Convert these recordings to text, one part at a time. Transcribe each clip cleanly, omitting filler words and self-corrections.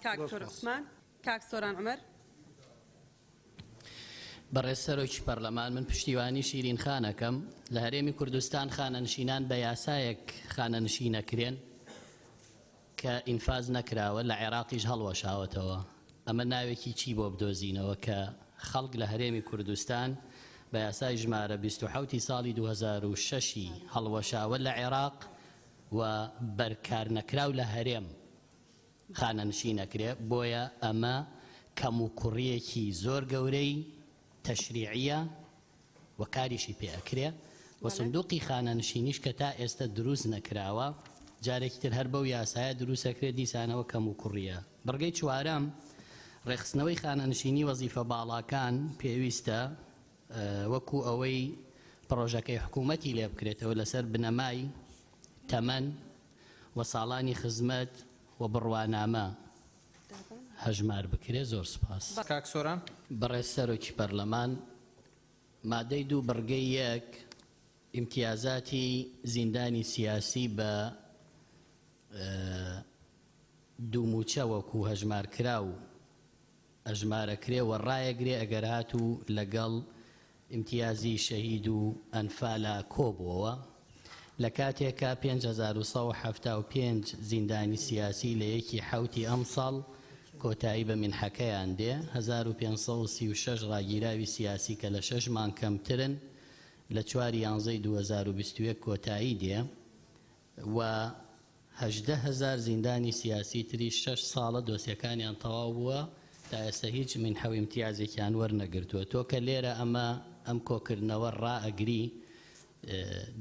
کاک تۆر عوسمان. کاک سۆران عومەر. بەڕێز سەرۆکی پەرلەمان من پشتیوانی شیرین خان ئەکەم، لە هەرێمی کوردستان خانەنشینان بە یاسایەک خانەنشین ئەکرێن کە ئینفاز نەکراوە لە عێراقیش هەڵوەشاوەتەوە ئەمە ناوێکی چی بۆ بدۆزینەوە کە خەڵک لە هەرێمی کوردستان بە یاسای ژمارە 27 ی ساڵی 2006 ی هەڵوەشاوە لە عێراق و بەرکارنەکراو لە هەرێم خانەنشین ئەکرێ، بۆیە ئەمە کەموکوڕییەکی زۆر گەورەی تەشریعییە و کاریشی پێ ئەکرێ و سندوقی خانەنشینیش کە تا ئێستە دروست نەکراوە جارێکی تر هەر بەو یاسایە دروست ئەکرێ دیسانەوە کەموکوڕییە. بڕگەی چوارەم، ڕێکخستنەوەی خانەنشینی وەزیفە باڵاکان پێویستە وەکو ئەوەی پڕۆژەکەی حکوومەتی لێ بکرێتەوە لەسەر بنەمای تەمەن و ساڵانی خزمەت و بڕوانامە هەژمار بکرێ زۆر سوپاس. کاک سۆران. بەڕێز سەرۆکی پەرلەمان، مادەی دوو بڕگەی یەک ئیمتیازاتی زیندانی سیاسی بە دوو مووچە وەکو هەژمارکراو ئەژمارەکرێ و ڕایەگرێ ئەگەر هاتوو لەگەڵ ئیمتیازی شەهید و ئەنفالا کۆبۆوە لە کاتێکا 5175 زیندانی سیاسی لە یەکی حەوتی ئەمساڵ کۆتایی بە مینحەکەیان دێ 1536 ڕاگیراوی سیاسی کە لە شەش مانگ کەمترن لە چواری یانزەی 2021 کۆتایی دێ و 18,000 زیندانی سیاسی تریش شەش ساڵە دۆسیەکانیان تەواو بووە تا ئێستا هیچ مینحە و ئیمتیازێکیان وەرنەگرتووە تۆ کە لێرە ئەمە ئەم کۆکردنەوە ڕائەگری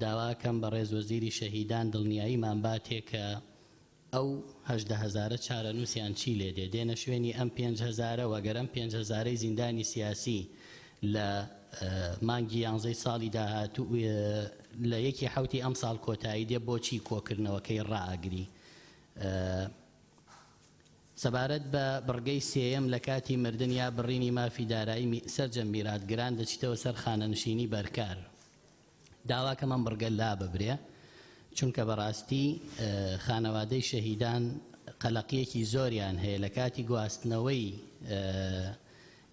داواکەم بەڕێز وەزیری شەهیدان دڵنیاییمان باتێ کە ئەو 18 هەزارە چارەنووسیان چی لێ دێ دێنە شوێنی ئەم پێنج هەزارە و ئەگەر ئەم پێنج هەزارەی زیندانی سیاسی لە مانگی یانزەی ساڵی داهاتوو لە یەکی حەوتی ئەمساڵ کۆتایی دێ بۆچی کۆکردنەوەکەی ڕائەگری؟ سەبارەت بە بڕگەی سێیەم لە کاتی مردن یا بڕینی مافی دارایی سەرجەم میراتگران دەچیتەوە سەر خانەنشینی بەرکار. داواکەم ئەم بڕگە لاببرێ چونکە بەڕاستی خانەوادەی شەهیدان قەلەقیەکی زۆریان هەیە لە کاتی گواستنەوەی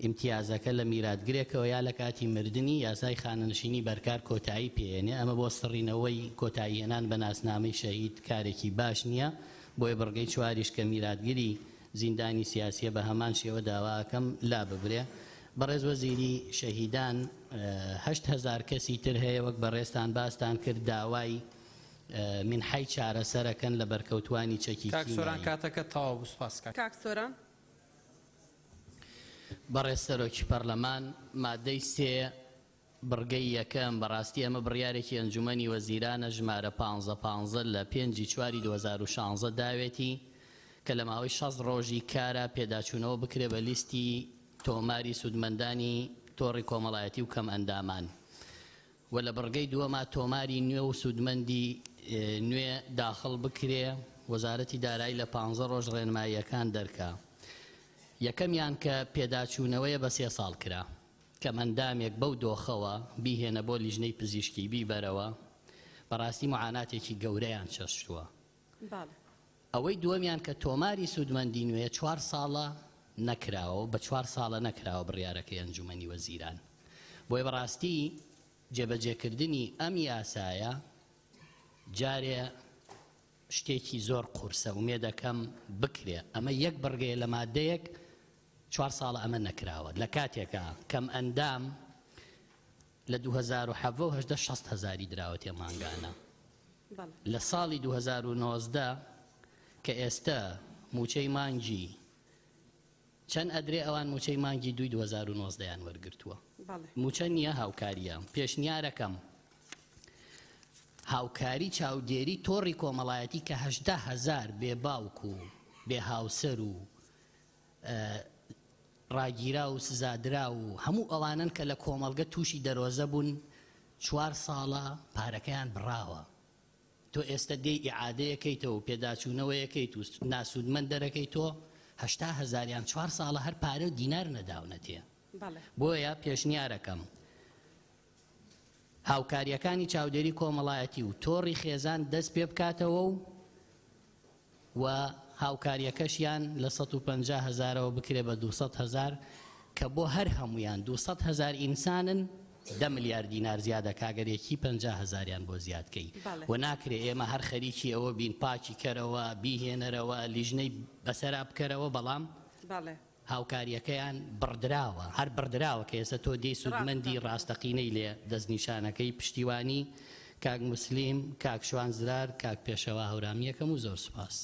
ئیمتیازەکە لە میراتگرێکەوە یا لە کاتی مردنی یاسای خانەنشینی بەرکار کۆتایی پێێنێ ئەمە بۆ سڕینەوەی کۆتاییهێنان بە ناسنامەی شەهید کارێکی باش نییە بۆیە بڕگەی چواریش کە میراتگری زیندانی سیاسیە بە هەمان شێوە داواکەم لاببرێ. بەڕێز وەزیری شەهیدان 8000 کەسی تر هەیە وەک بەڕێزتان باستان کرد داوای مینحەی چارەسەرەکەن لە بەرکەوتوانی چەکی کاک سۆران کیمیایی. کاتەکەت تەواو بوو سوپاس کاک. کاک سۆران. بەڕێز سەرۆکی پەرلەمان مادەی سێ بڕگەی یەکەم، بەڕاستی ئەمە بڕیارێکی ئەنجومەنی وەزیرانە ژمارە پانزە پانزە لە پێنجی چواری 2016 داوێتی کە لە ماوەی 60 ڕۆژی کارا پێداچوونەوە بکرێ بە لیستی تۆماری سوودمەندانی تۆڕی کۆمەڵایەتی و کەمئەندامان و لە بڕگەی دووەما تۆماری نوێ و سوودمەندی نوێ داخڵ بکرێ وەزارەتی دارایی لە پانزە ڕۆژ ڕێنماییەکان دەرکا یەکەمیان کە پێداچوونەوەیە بە سێ ساڵ کرا کەمئەندامێک بەو دۆخەوە بیهێنە بۆ لیژنەی پزیشکی بیبەرەوە بەڕاستی معاناتێکی گەورەیان چەشتووە. ئەوەی دووەمیان کە تۆماری سوودمەندی نوێ چوار ساڵە نەکراوە و بە چوار ساڵە نەکراوە بڕیارەکەی ئەنجومەنی وەزیران بۆیە بەڕاستی جێبەجێکردنی ئەم یاسایە جارێ شتێکی زۆر قورسە ئومێدەکەم بکرێ ئەمە یەک بڕگەیە لە مادەیەک چوار ساڵە ئەمە نەکراوە لە کاتێکا کەمئەندام لە 2017 و 18 60 هەزاری دراوەتێ مانگانە لە ساڵی 2019 کە ئێستە موچەی مانگی چەند ئەدرێ ئەوان موچەی مانگی دووی 2019 یان وەرگرتووە موچە نییە هاوکاریە پێشنیارەکەم هاوکاری چاودێری تۆڕی کۆمەڵایەتی کە هەشتا هەزار بێ باوک و بێ هاوسەر و ڕاگیراو و سزادراو و هەموو ئەوانەن کە لە کۆمەڵگە تووشی دەرۆزە بوون چوار ساڵە پارەکەیان بڕاوە تۆ ئێستە دێی ئیعادەیەکەیتەوە و پێداچوونەوەیەکەیت و ناسوودمەند دەرەکەی تۆ هەشتا هەزاریان چوار ساڵە هەر پارە و دینار نەداونەتێ بۆیە پێشنیارەکەم هاوکارییەکانی چاودێری کۆمەڵایەتی و تۆڕی خێزان دەست پێ بکاتەوە و و. هاوکاریەکەشیان لە 150 هەزارەوە بکرێ بە 200 هەزار کە بۆ هەر هەمویان 200 هەزار ئینسانن 10 ملیار دینار زیادە کاگەر یەکی 50 هەزاریان بۆ زیاد کەی. بەڵێ. و ناکرێ ئێمە هەر خەریکی ئەوە بین پاکی کەرەوە بیهێنەرەوە لیژنەی بەسەرا بکەرەوە، بەڵام بەڵێ. هاوکاریەکەیان بڕدراوە، هەر بڕدراوە کە ئێستا تۆ دێی سوودمەندی ڕاستەقینەی لێ دەستنیشانەکەی. پشتیوانی کاک موسلیم، کاک شوان زرار، کاک پێشەوا هەورامیەکەم و زۆر سوپاس.